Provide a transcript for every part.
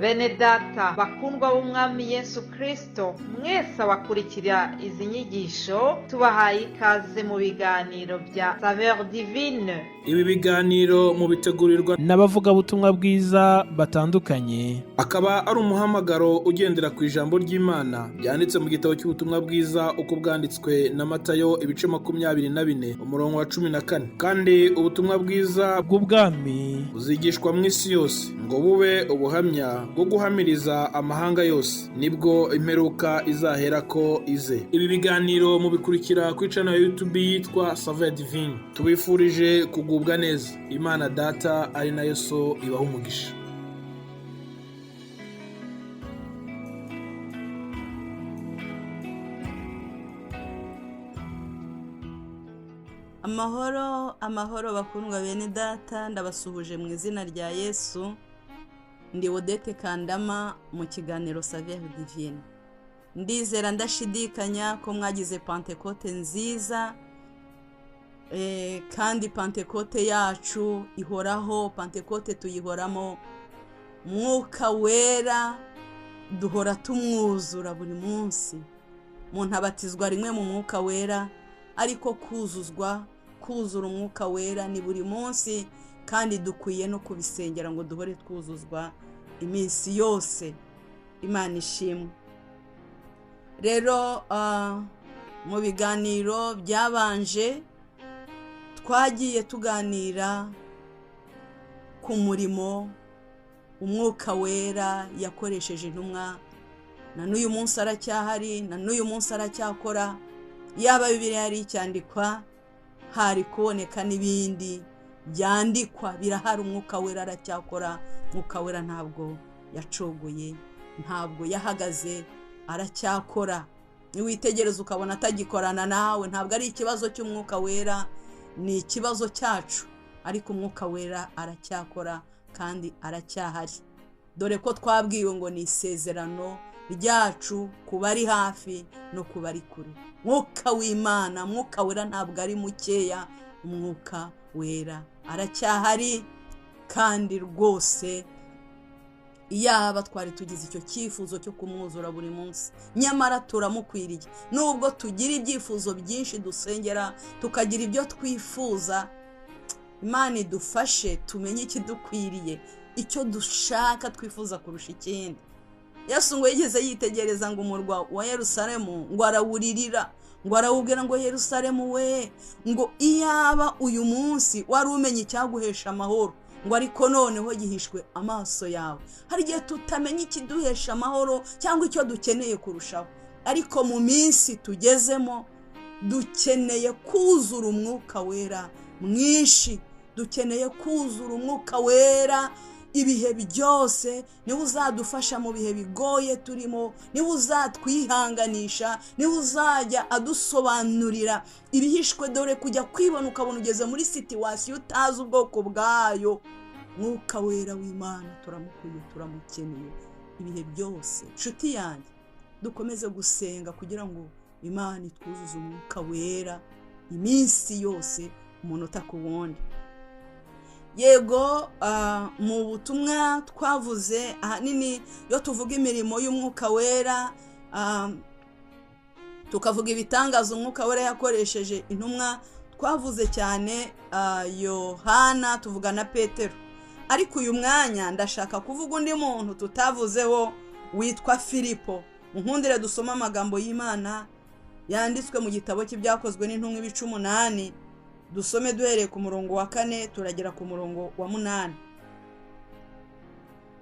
Bene data bakundwa b'Umwami Yesu Kristo, mwese abakurikira izi nyigisho, tubahaye ikaze mu biganiro bya Saveur Divine. Ibi biganiro mubitegurirwa n'abavugabutumwa bwiza batandukanye, akaba ari umuhamagaro ugendera ku ijambo ry'Imana ryanditse mu gitabo cy'ubutumwa bwiza uko bwanditswe na Matayo, ibice 24, umurongo wa 14. Kandi ubutumwa bwiza bw'ubwami buzigishwa mu isi yose ngo bube ubuhamya bwo guhamiriza amahanga yose, nibwo imperuka izaherako ize. Ibi biganiro mubikurikira kuri channel ya YouTube yitwa Saveur Divine. Tubifurije kugubwa neza. Imana Data ari nayo So ibaha umugisha. Amahoro, amahoro bakundwa bene data, ndabasuhuje mu izina rya Yesu. Ndi Odette Kandama mu kiganiro Saveur Divine. Ndizera ndashidikanya ko mwagize Pantekote nziza, kandi Pantekote yacu ihoraho. Pantekote tuyihoramo, Mwuka Wera duhora tumwuzura buri munsi. Umuntu abatizwa rimwe mu Mwuka Wera, ariko kuzuzwa, kuzura Umwuka Wera ni buri munsi, kandi dukwiye no kubisengera ngo duhore twuzuzwa iminsi yose. Imana ishimwe. Rero mu biganiro byabanje twagiye tuganira ku murimo Umwuka Wera yakoresheje intumwa, na n'uyu munsi aracyahari, na n'uyu munsi aracyakora. Yaba Bibiliya yari icyandikwa, hari kuboneka n'ibindi byandikwa, birahari. Umwuka Wera aracyakora. Umwuka Wera ntabwo yacogoye, ntabwo yahagaze, aracyakora. Niwitegereza ukabona atagikorana nawe, ntabwo ari ikibazo cy'Umwuka Wera, ni ikibazo cyacu, ariko Umwuka Wera aracyakora kandi aracyahari. Dore ko twabwiwe ngo ni isezerano ryacu ku bari hafi no ku bari kure. Mwuka w'Imana, Mwuka Wera ntabwo ari mukeya, Umwuka Wera aracyahari. Kandi rwose iyaba twari tugize icyo cyifuzo cyo kumwuzura buri munsi, nyamara turamukwiriye. Nubwo tugira ibyifuzo byinshi dusengera, tukagira ibyo twifuza, Imana idufashe tumenye ikidukwiriye, icyo dushaka twifuza kurusha ikindi. Yesu ngo yigeze yitegereza ngo umurwa wa Yerusalemu, ngo arawuririra, ngo arawubwira ngo Yerusalemu we, ngo iyaba uyu munsi wari umenye icyaguhesha amahoro, ngo ariko noneho gihishwe amaso yawe. Hari igihe tutamenya ikiduhesha amahoro cyangwa icyo dukeneye kurushaho, ariko mu minsi tugezemo dukeneye kuzura Umwuka Wera mwinshi, dukeneye kuzura Umwuka Wera ibihe byose. Niwe uzadufasha mu bihe bigoye turimo, niwe uzatwihanganisha, niwe uzajya adusobanurira ibihishwe. Dore kujya kwibona ukabona ugeze muri situwasiyo utazi ubwoko bwayo. Mwuka Wera w'Imana turamukwiye, turamukeneye ibihe byose. Nshuti yanjye, dukomeze gusenga kugira ngo Imana itwuzuze Umwuka Wera iminsi yose, umunota ku wundi. Yego, mu butumwa twavuze ahanini iyo tuvuga imirimo y'Umwuka Wera, tukavuga ibitangaza Umwuka Wera yakoresheje intumwa, twavuze cyane Yohana, tuvuga na Petero. Ariko uyu mwanya ndashaka kuvuga undi muntu tutavuzeho witwa Filipo. Nkundire dusome amagambo y'Imana yanditswe mu gitabo cy'Ibyakozwe n'Intumwa, ibice 8, dusome duhereye ku murongo wa 4 turagera ku murongo wa 8.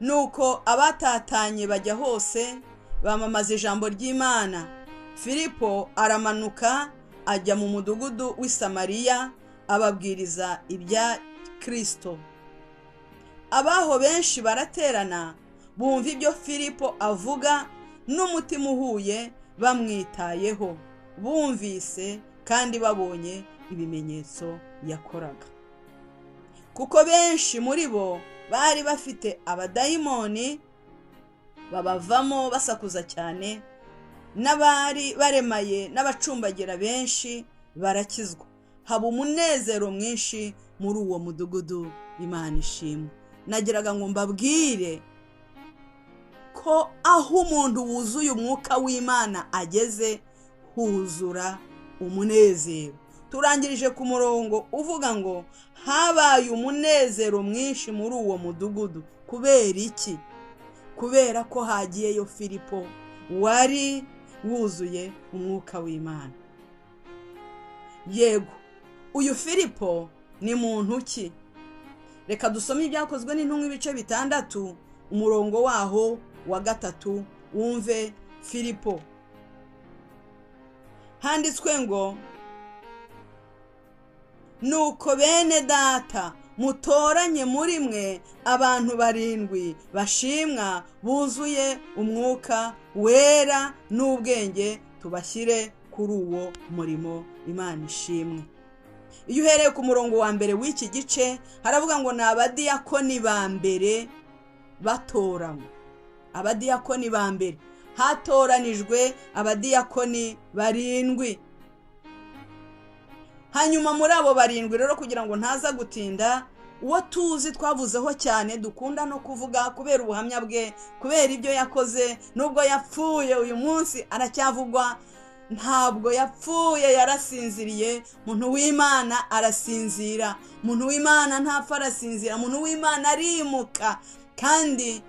Nuko abatatanye bajya hose bamamaza ijambo ry'Imana. Filipo aramanuka ajya mu mudugudu w'i Samariya ababwiriza ibya Kristo. Abaho benshi baraterana, bumva ibyo Filipo avuga n'umutima uhuye, bamwitayeho, bumvise kandi babonye ibimenyetso yakoraga. Kuko benshi muri bo bari bafite abadayimoni babavamo basakuza cyane, n'abari baremaye n'abacumbagira benshi barakizwa. Haba umunezero mwinshi muri uwo mudugudu. Imana ishimwe. Nagiraga ngo mbabwire Ko aho umuntu wuzuye umwuka w'Imana ageze huzura umunezero. Turangirije ku murongo uvuga ngo habaye umunezero mwinshi muri uwo mudugudu. Kubera iki? Kubera ko hagiyeyo Filipo wari wuzuye umwuka w'Imana. Yego, uyu Filipo ni muntu ki? Reka dusome ibyakozwe n'intumwa ibice 6 umurongo waho wa 3 wumve Filipo. Handitswe ngo nuko bene data mutoranye muri mwe abantu 7 bashimwa buzuye umwuka wera n'ubwenge, tubashyire kuri uwo murimo. Imana ishimwe. Iyo uhereye ku murongo wa 1 w'iki gice haravuga ngo ni abadiyakoni ba mbere batoranywa. Abadiyakoni ba mbere hatoranijwe abadiyakoni 7. Hanyuma muri abo 7 rero, kugira ngo ntaza gutinda, uwo tuzi twavuzeho cyane dukunda no kuvuga kubera ubuhamya bwe, kubera ibyo yakoze, nubwo yapfuye uyu munsi aracyavugwa. Ntabwo yapfuye, yarasinziriye. Umuntu w'Imana arasinzira, umuntu w'Imana ntapfa arasinzira, umuntu w'Imana arimuka. Kandi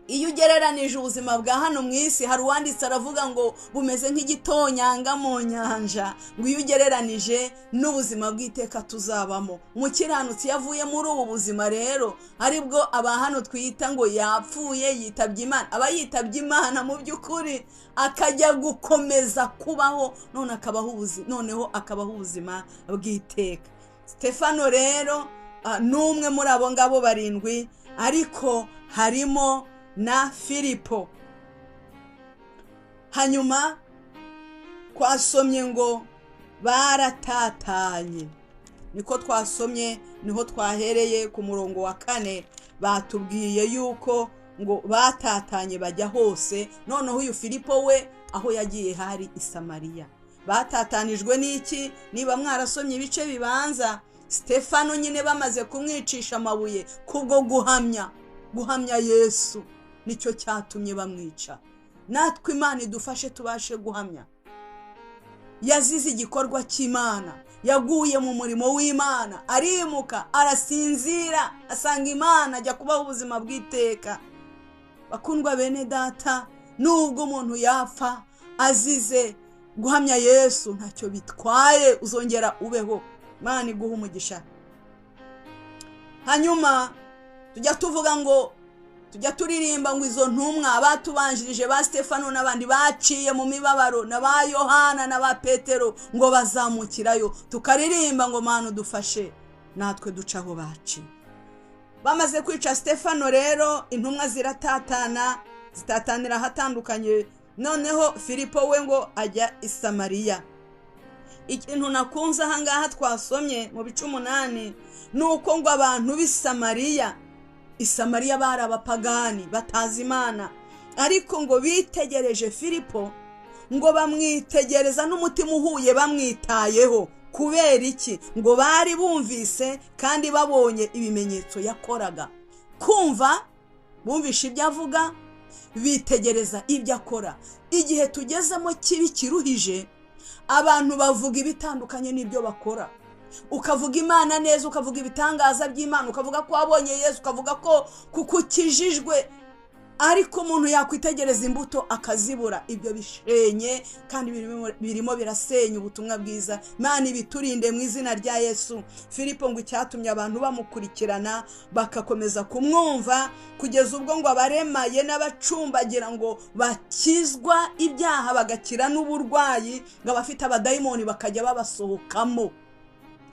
iyo ugereranije ubuzima bwa hano mu isi, hari uwanditse aravuga ngo bumeze nk'igitonyanga mu nyanja, ngo iyo ugereranije n'ubuzima bw'iteka tuzabamo. Umukiranutsi yavuye muri ubu buzima rero, aribwo aba hano twita ngo yapfuye, yitabye Imana. Aba yitabye Imana mu by'ukuri, akajya gukomeza kubaho, none akabaho ubuzima, noneho akabaho ubuzima bw'iteka. Stefano rero n'umwe muri abo ngabo 7, ariko harimo na Filipo. Hanyuma twasomye ngo baratatanye, niko twasomye, niho twahereye ku murongo wa 4. Batubwiye yuko ngo batatanye bajya hose. Noneho uyu Filipo we aho yagiye hari i Samariya. Batatanijwe n'iki? Niba mwarasomye ibice bibanza, Stefano nyine bamaze kumwicisha amabuye kubwo guhamya Yesu, nicyo cyatumye bamwica. Natwe Imana idufashe tubashe guhamya. Yazize igikorwa cy'Imana, yaguye mu murimo w'Imana, arimuka, arasinzira, asanga Imana, ajya kubaho ubuzima bw'iteka. Bakundwa bene data, nubwo umuntu yapfa azize guhamya Yesu ntacyo bitwaye, uzongera ubeho. Imana iguha umugisha. Hanyuma tujya tuvuga ngo, tujya turirimba ngo izo ntumwa batubanjirije ba Stefano n'abandi baciye mu mibabaro, na ba Yohana na ba Petero, ngo bazamukirayo. Tukaririmba ngo Mana udufashe natwe duca aho baciye. Bamaze kwica Stefano rero, intumwa ziratatana, zitatanira ahatandukanye. Noneho Filipo we ngo ajya i Samariya. Ikintu nakunze ahangaha twasomye mu bice 8 nuko ngo abantu b'i Samariya, i Samariya bari abapagani batazi Imana, ariko ngo bitegereje Filipo, ngo bamwitegereza n'umutima uhuye, bamwitayeho. Kubera iki? Ngo bari bumvise kandi babonye ibimenyetso yakoraga. Kumva, bumvishe ibyo avuga, bitegereza ibyo akora. Igihe tugezemo kibi kiruhije, abantu bavuga ibitandukanye n'ibyo bakora. Ukavuga Imana neza, ukavuga ibitangaza by'Imana, ukavuga ko wabonye Yesu, ukavuga ko kukukijijwe, ariko umuntu yakwitegereza imbuto akazibura. Ibyo bishenye kandi birimo birasenya ubutumwa bwiza. Imana ibiturinde mu izina rya Yesu. Filipo ngo icyatumye abantu bamukurikirana bakakomeza kumwumva kugeza ubwo ngo abaremaye n'abacumbagira ngo bakizwa ibyaha bagakira n'uburwayi, ngo abafite abadayimoni bakajya babasohokamo.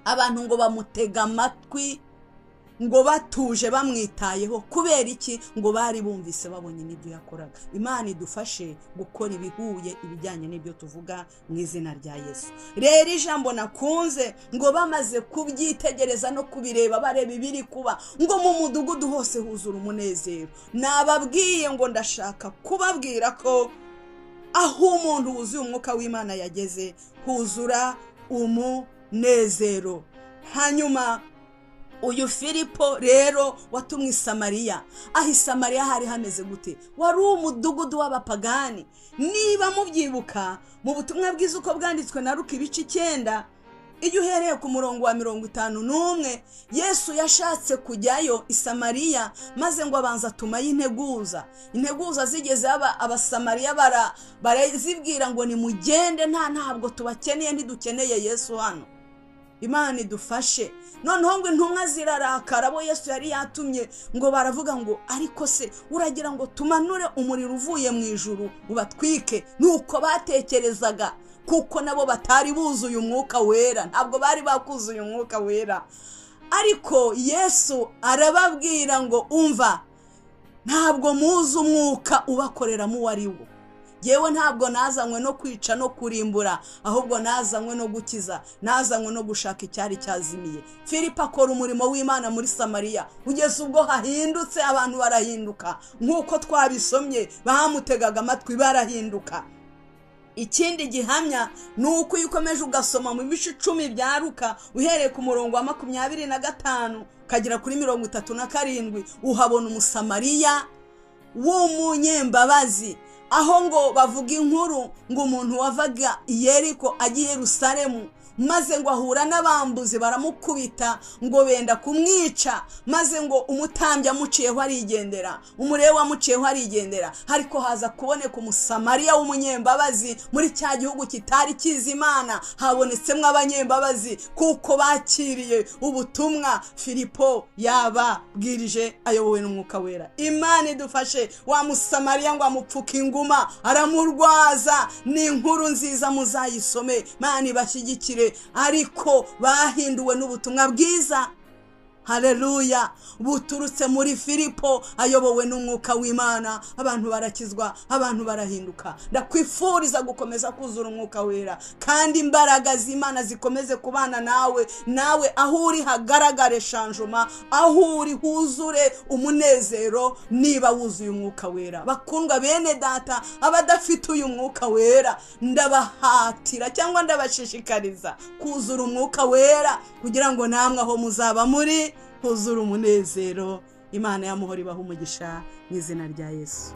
Abantu ngo bamutega amatwi, ngo batuje bamwitayeho. Kubera iki? Ngo bari bumvise babonye n'ibyo yakoraga. Imana idufashe gukora ibihuye, ibijyanye n'ibyo tuvuga mu izina rya Yesu. Rero ijambo nakunze, ngo bamaze kubyitegereza no kubireba, bareba ibiri kuba, ngo mu mudugudu hose huzura umunezero. Nababwiye ngo ndashaka kubabwira ko aho umuntu wuzuye umwuka w'Imana yageze huzura umunezero. Hanyuma Uyu Filipo rero watumwe i Samariya. Aho i Samariya hari hameze gute? Wari umudugudu w'abapagani. Niba mubyibuka mu butumwa bwiza uko bwanditswe na Luka ibice 9, iyo uhereye ku murongo wa 51, Yesu yashatse kujyayo i Samariya, maze ngo abanza atumayo integuza. Integuza zigeze Abasamariya barazibwira ngo nimugende, ntabwo tubakeneye, ntidukeneye Yesu hano. Imana idufashe. Noneho ngo intumwa zirarakara, abo Yesu yari yatumye, ngo baravuga ngo ariko se uragira ngo tumanure umuriro uvuye mu ijuru ubatwike? Nuko batekerezaga, kuko nabo batari buzuye umwuka wera, ntabwo bari bakuzuye umwuka wera. Ariko Yesu arababwira ngo umva, ntabwo muzi umwuka ubakoreramo uwo ari wo. Yewe ntabwo nazanywe no kwica no kurimbura, ahubwo nazanywe no gukiza, nazanywe no gushaka icyari cyazimiye. Filipo akora umurimo w'Imana muri Samariya ugeze ubwo hahindutse, abantu barahinduka. Nk'uko twabisomye, bamutegaga amatwi barahinduka. Ikindi gihamya ni uko iyo ukomeje ugasoma mu bice 10 bya Luka, uhereye ku murongo wa 25 ukagera kuri 37, uhabona Umusamariya w'umunyembabazi. Aho ngo bavuga inkuru ngo umuntu wavaga i Yeriko agiye Yerusalemu, maze ngo ahura n'abambuzi baramukubita ngo benda kumwica, maze ngo umutambyi amuciyeho arigendera, umurewe amuciyeho arigendera. Ariko haza kuboneka Umusamariya w'umunyembabazi muri cya gihugu kitari kizi Imana. Habonetsemo abanyembabazi kuko bakiriye ubutumwa Filipo yababwirije ayobowe n'umwuka wera. Imana idufashe. Wa Musamariya ngo amupfuke inguma aramurwaza. Ni inkuru nziza, muzayisome. Imana ibashyigikire. Ariko bahinduwe n'ubutumwa bwiza, haleluya, buturutse muri Filipo ayobowe n'umwuka w'Imana. Abantu barakizwa, abantu barahinduka. Ndakwifuriza gukomeza kuzura umwuka wera, kandi imbaraga z'Imana zikomeze kubana nawe. Nawe aho uri hagaragare changement, aho uri huzure umunezero niba wuzuye umwuka wera. Bakundwa bene data, abadafite uyu mwuka wera ndabahatira cyangwa ndabashishikariza kuzura umwuka wera, kugira ngo namwe aho muzaba muri huzura umunezero. Imana y'amahoro ibaha umugisha mu izina rya Yesu.